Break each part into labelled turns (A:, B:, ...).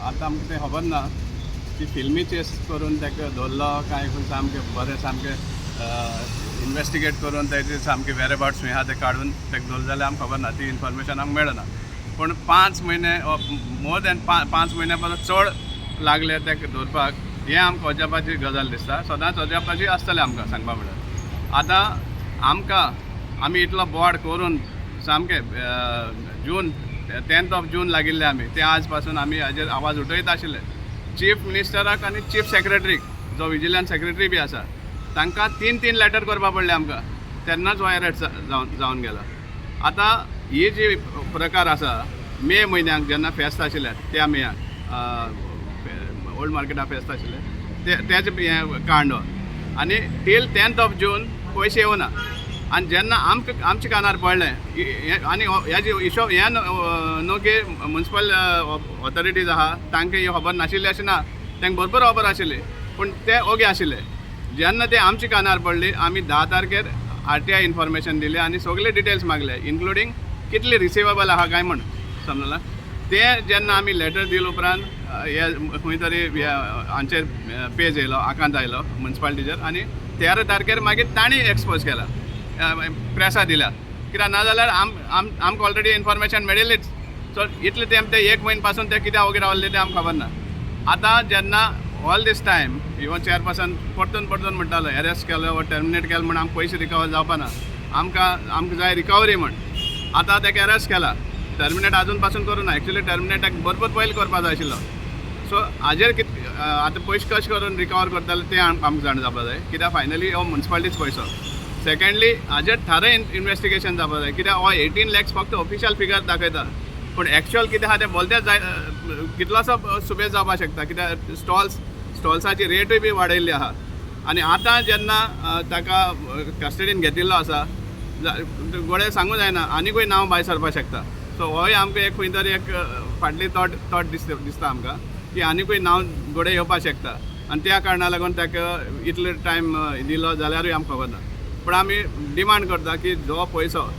A: आतां आमकां तें खबर ना की फिल्मी चेस करून ताका धरलो काय खंय, सामकें बरें सामकें इन्वेस्टिगेट करून तेजे सामके वेर अबाउट्स खंय आहा ते काडून ताका धरलो जाल्यार आमकां खबर ना, ती इन्फॉर्मेशन आमकां मेळना. पूण 5 म्हयने, मोर दॅन 5 म्हयन्या परस चड लागले ताका धरपाक, हें आमकां अजापाची गजाल दिसता. सदांच अजापाची आसतलें आमकां. सांगपा म्हळ्यार आतां आमकां आमी इतलो बोवाळ करून सामकें जून, 10th of June लागिल्ले आमी ते आज पासून आमी हाजेर आवाज उठयत आशिल्ले. चीफ मिनिस्टराक आनी चीफ सेक्रेटरीक, जो विजिलन्स सेक्रेटरी बी आसा, तांकां तीन तीन लेटर करपा पडले आमकां, तेन्नाच हो एरेस्ट जावन जावन गेला. आतां ही जी प्रकार आसा, मे म्हयन्याक जेन्ना फेस्त आशिल्लें, त्या मेयाक ओल्ड मार्केटा फेस्त आशिल्लें, ते तेजें हें कांड हो. आनी टील 10th of June पयशे येवना. आनी जेन्ना आमकां आमच्या कानार पडलें आनी हेजे हिशोब हें न्हू की मुन्सिपल ऑथॉरिटीज आहा तांकां ही खबर नाशिल्ली अशें ना. तांकां बरोबर खबर आशिल्ली, पूण ते ओगे आशिल्ले. जेन्ना ते आमच्या कानार पडली, आमी 10 तारखेर आरटीआय इन्फॉर्मेशन दिली आनी सगळे डिटेल्स मागले, इन्क्लुडींग कितले रिसिवेबल आहा काय म्हण. समजला? ते जेन्ना आमी लेटर दिले उपरांत हे खंय तरी हे हांचेर पेज येयलो, आकांत आयलो मुन्सिपालिटीचेर आनी 13 तारखेर मागीर तांणी एक्सपोज केला, प्रेसा दिल्या. कित्याक नाजाल्यार आम आम आमकां ऑलरेडी इन्फॉर्मेशन मेळिल्लीच. सो इतले तेंप ते एक म्हयने पासून ते कित्याक ओगी रावल्ले तें आमकां खबर ना. आतां जेन्ना all this time even chairperson परतून परतून म्हणटालो, एरेस्ट केलो वा टर्मिनेट केलो म्हण आमकां पयशे रिकवर जावपा ना, आमकां आमकां जाय रिकवरी म्हण. आतां ताका एरेस्ट केला, टर्मिनेट आजून पासून करूं ना. एक्चुली टर्मिनेट बरोबर पयलीं करपा जाय आशिल्लो. सो हाजेर कित आतां पयशे कशें करून रिकवर करतले तें आमकां जाणा जावपा जाय, कित्याक फायनली हो मुन्सिपालिटीच पयसो. सेकंडली, हाजेर थारे इन्वेस्टिगेशन जावपा जाय, कित्याक हो 18 लॅक्स फक्त ऑफिशियल फिगर दाखयता, पूण एक्चुअल कितें आहा तें बोलतेच जाय. कितलोसो सुबेज जावपाक शकता, कित्याक स्टॉल्साची रेटूय बी वाडयल्ली आहा. आनी आतां जेन्ना ताका कस्टडीन घेतिल्लो आसा, गोडे सांगूं जायना, आनिकूय नांव भायर सरपाक शकता. सो होय आमकां एक खंय तरी एक फाटली थॉट थॉट दिसता दिसता आमकां की आनिकूय नांव गोडे येवपाक शकता आनी त्या कारणा लागून ताका इतलो टायम दिलो जाल्यारूय आमकां खबर ना. पूण आमी डिमांड करता की जो पयसो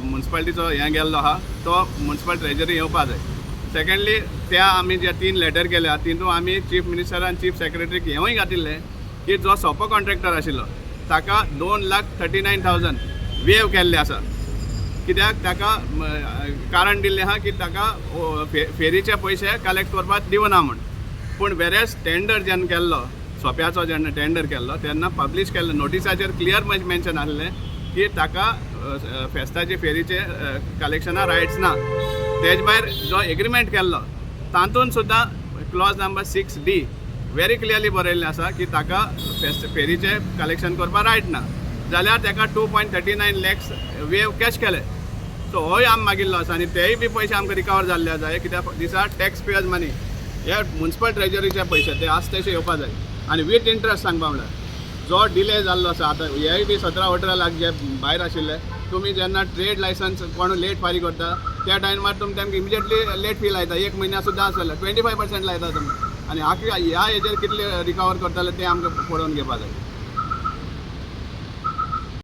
A: मुन्सिपालिटीचो हें गेल्लो आहा, तो मुन्सिपल ट्रेजरी येवपा जाय. सेकंडली, त्या आमी जे तीन लेटर केल्या, तितून आमी चीफ मिनिस्टर आनी चीफ सेक्रेटरीक हेंवूय घातिल्लें की जो सोपो कॉन्ट्रॅक्टर आशिल्लो ताका 2,39,000 वेव केल्ले आसा, कित्याक ताका कारण दिल्लें आहा की ताका फेरीचे पयशे कलेक्ट करपाक दिवना म्हूण. पूण वेरेज टेंडर जेन्ना केल्लो, सोप्याचो जेन्ना टेंडर केल्लो, तेन्ना पब्लीश केल्लो नोटिसाचेर क्लियर मेन्शन आसलें की ताका फेस्ताचे फेरीचे कलेक्शना रायट्स ना. तेज भायर जो एग्रीमेंट केल्लो, तातूंत सुद्दां clause number 6D very clearly बरयल्लें आसा की ताका फेस्त फेरीचे कलेक्शन करपाक रायट ना. जाल्यार ताका 2.39 lakhs waive cash केले? सो होय आमी मागिल्लो आसा आनी तेय बी पयशे आमकां रिकवर जाल्ले जाय, कित्याक these are tax payers money. हे मुन्सिपल ट्रेजरीचे पयशे, ते आसा तशे येवपा जाय आनी वीथ इंट्रस्ट. सांगपा म्हणल्यार जो डिले जाल्लो आसा, आतां हेय बी 17-18 लाख जे भायर आशिल्ले, तुमी जेन्ना ट्रेड लायसन्स कोण लेट फारीक करता, त्या टायमार तुमी तांकां इमिजिएटली लेट फी लायता. एक म्हयन्या सुद्दां आसलें 25% लायता तुमी. आनी ह्या हेजेर कितले रिकवर करतले तें आमकां पळोवन घेवपा जाय.